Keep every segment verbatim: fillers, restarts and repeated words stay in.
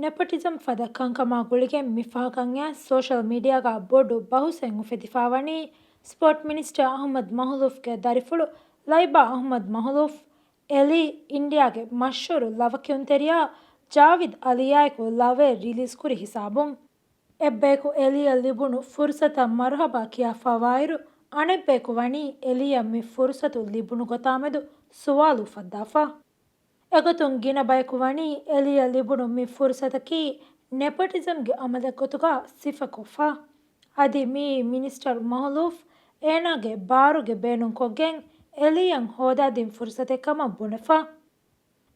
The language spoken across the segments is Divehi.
ނެޕޮޓިޒަމް ފަދަ ކަންކަމާ ގުޅިގެން މި ފަހަކަށް އައި ސޯޝަލް މީޑިއާގަ ބޮޑު ބަހުސެއް އުފެދިފާވަނީ ސްޕޯޓް މިނިސްޓަރ އަހުމަދު މަހުލޫފްގެ ދަރިފުޅު ލައިބާ އަހުމަދު މަހުލޫފް، އެލީ، އިންޑިއާގެ މަޝްހޫރު ލަވަ ކިޔުންތެރިޔާ ޖާވިދް އަލީއާއެކު ލަވައެއް ރިލީޒްކުރި ހިސާބުން. އެއްބަޔަކު އެލީއަށް ލިބުނު ފުރުސަތަށް މަރުހަބާ ކިޔާފާވާއިރު، އަނެއްބަޔަކު ވަނީ އެލީއަށް މި ފުރުސަތު ލިބުނު ގޮތާމެދު ސުވާލު އުފައްދާފަ. އެގޮތުން ގިނަ ބަޔަކު ވަނީ އެލީއަށް ލިބުނު މި ފުރުސަތަކީ ނެޕޮޓިޒަމްގެ އަމަލެއް ގޮތުގަ ސިފަކޮށްފަ. އަދި މިއީ މިނިސްޓަރ މަހުލޫފް އޭނާގެ ބާރުގެ ބޭނުންކޮށްގެން އެލީއަށް ހޯދާދިން ފުރުސަތެއް ކަމަށް ބުނެފަ.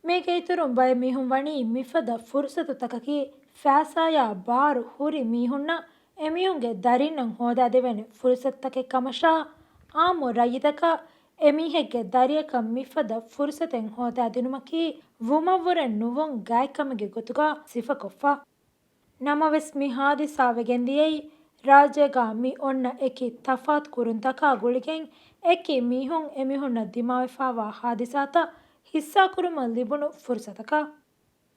މީގެ އިތުރުން ބައެއް މީހުން ވަނީ މިފަދަ ފުރުސަތުތަކަކީ ފައިސާޔާ ބާރު ހުރި މީހުންނަށް އެމީހުންގެ ދަރިންނަށް ހޯދާދެވޭނެ ފުރުސަތުތަކެއް ކަމަށާ، އާއްމު ރައްޔިތަކަށް އެމީހެއްގެ ދަރިއަކަށް މިފަދަ ފުރުސަތެއް ހޯދާދިނުމަކީ ވުމަށްވުރެ ނުވުން ގާތްކަމެއްގެ ގޮތުގަ ސިފަކޮށްފަ. ނަމަވެސް މި ހާދިސާ ވެގެންދިޔައީ ރާއްޖޭގަ މި އޮންނަ އެކި ތަފާތު ކުރުންތަކާ ގުޅިގެން އެކި މީހުން އެމީހުންނަށް ދިމާވެފާވާ ހާދިސާތައް ހިއްސާކުރުމަށް ލިބުނު ފުރުސަތަކަށް.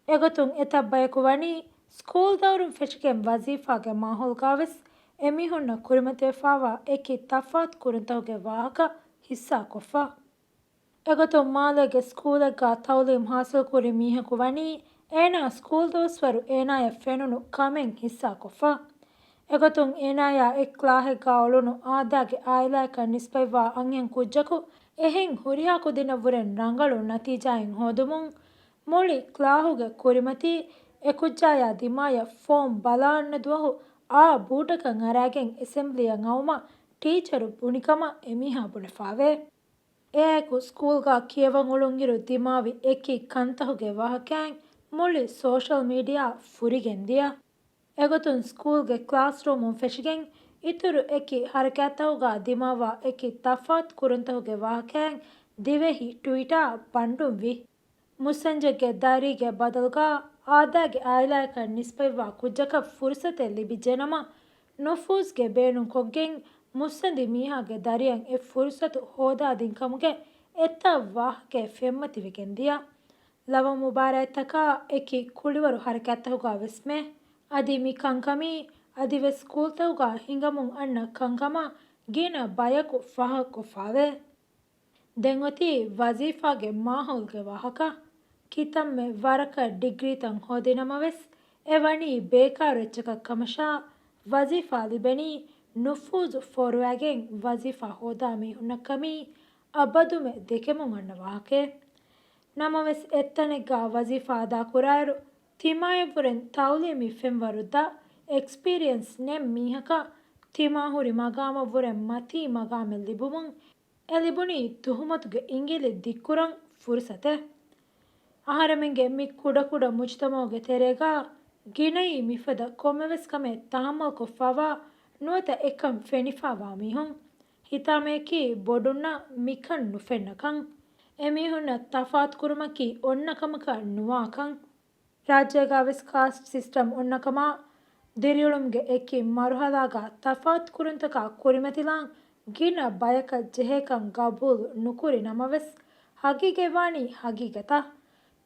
އެގޮތުން އެތައް ބަޔަކު ވަނީ ސްކޫލް ދައުރުން ފެށިގެން ވަޒީފާގެ މާހައުލްގަވެސް އެމީހުންނަށް ކުރިމަތިވެފާވާ އެކި ތަފާތު ކުރުންތަކުގެ ވާހަކަ ހިއްސާކޮށްފަ. އެގޮތުން މާލޭގެ ސްކޫލެއްގަ ތައުލީމް ހާސިލްކުރި މީހަކު ވަނީ އޭނާ ސްކޫލް ދުވަސްވަރު އޭނާޔަށް ފެނުނު ކަމެއް ހިއްސާކޮށްފަ. އެގޮތުން އޭނާޔާ އެއް ކްލާހެއްގަ އުޅުނު އާދައިގެ އާއިލާއަކަށް ނިސްބަތްވާ އަންހެން ކުއްޖަކު އެހެން ހުރިހާ ކުދިންނަށްވުރެ ރަނގަޅު ނަތީޖާއެއް ހޯދުމުން މުޅި ކްލާހުގެ ކުރިމަތީ އެކުއްޖާޔާ ދިމާޔަށް ފޯމް ބަލާ އަންނަ ދުވަހު އާ ބޫޓަކަށް އަރާގެން އެސެމްބްލީއަށް އައުމަށް ޓީޗަރު ބުނިކަމަށް އެމީހާ ބުނެފާވޭ. އެއާއެކު ސްކޫލްގަ ކިޔަވަން އުޅުންއިރު ދިމާވި އެކި ކަންތަހުގެ ވާހަކައިން މުޅި ސޯޝަލް މީޑިއާ ފުރިގެންދިޔަ. އެގޮތުން ސްކޫލްގެ ކްލާސްރޫމުން ފެށިގެން އިތުރު އެކި ހަރަކާތްތަކުގަ ދިމާވާ އެކި ތަފާތު ކުރުންތަކުގެ ވާހަކައިން ދިވެހި ޓުވިޓާ ބަންޑުންވި. މުއްސަންޖެއްގެ ދަރީގެ ބަދަލުގަ އާދައިގެ އާއިލާއަކަށް ނިސްބަތްވާ ކުއްޖަކަށް ފުރުސަތެއް ލިބިއްޖެނަމަ، ނުފޫޒްގެ ބޭނުންކޮށްގެން މުއްސަނދި މީހާގެ ދަރިއަށް އެ ފުރުސަތު ހޯދާދިންކަމުގެ އެތައް ވާހަކައެއް ފެންމަތިވެގެންދިޔަ. ލަވަ މުބާރާތްތަކާ އެކި ކުޅިވަރު ހަރަކާތްތަކުގަ ވެސްމެ. އަދި މި ކަންކަމީ އަދިވެސް ސްކޫލްތަކުގަ ހިނގަމުން އަންނަ ކަންކަމަށް ގިނަ ބަޔަކު ފާހަގަކޮށްފާވޭ. ދެން އޮތީ ވަޒީފާގެ މާހައުލްގެ ވާހަކަ. ކިތަންމެ ވަރަކަށް ޑިގްރީތައް ހޯދި ނަމަވެސް، އެ ވަނީ ބޭކާރު އެއްޗަކަށް ކަމަށާ، ވަޒީފާ ލިބެނީ ނުފޫޒު ފޯރުވައިގެން ވަޒީފާ ހޯދާ މީހުންނަށް ކަމީ އަބަދުމެ ދެކެމުން އަންނަ ވާހަކައެއް. ނަމަވެސް، އެއްތަނެއްގަ ވަޒީފާ އަދާކުރާއިރު، ތިމާޔަށްވުރެން ތައުލީމީ ފެންވަރު ދާ އެކްސްޕީރިއަންސް ނެތް މީހަކަށް ތިމާ ހުރި މަގާމަށްވުރެން މަތީ މަގާމެއް ލިބުމުން، އެ ލިބުނީ ތުހުމަތުގެ އިނގިލި ދިއްކުރަން ފުރުސަތެއް. އަހަރެމެންގެ މި ކުޑަކުޑަ މުޖުތަމަޢުގެ ތެރޭގަ ގިނައީ މިފަދަ ކޮންމެވެސް ކަމެއް ތަހައްމަލްކޮށްފާވާ ނުވަތަ އެކަން ފެނިފާވާ މީހުން. ހިތާމަޔަކީ ބޮޑުންނަށް މިކަން ނުފެންނަކަން. އެމީހުންނަށް ތަފާތުކުރުމަކީ އޮންނަ ކަމަކަށް ނުވާކަން. ރާއްޖޭގަވެސް ކާސްޓް ސިސްޓަމް އޮންނަކަމާ، ދިރިއުޅުމުގެ އެކި މަރުހަލާގަ ތަފާތުކުރުންތަކާ ކުރިމަތިލާން ގިނަ ބަޔަކަށް ޖެހޭކަން ގަބޫލު ނުކުރި ނަމަވެސް، ހަގީގަތްވާނީ ހަގީގަތަށް.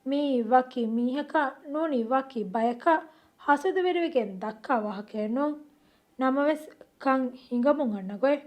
މިއީ ވަކި މީހަކަށް ނޫނީ ވަކި ބަޔަކަށް ހަސަދަވެރިވެގެން ދައްކާ ވާހަކައެއް ނޫން. ނަމަވެސް، ކަން ހިނގަމުން އަންނަ ގޮތް.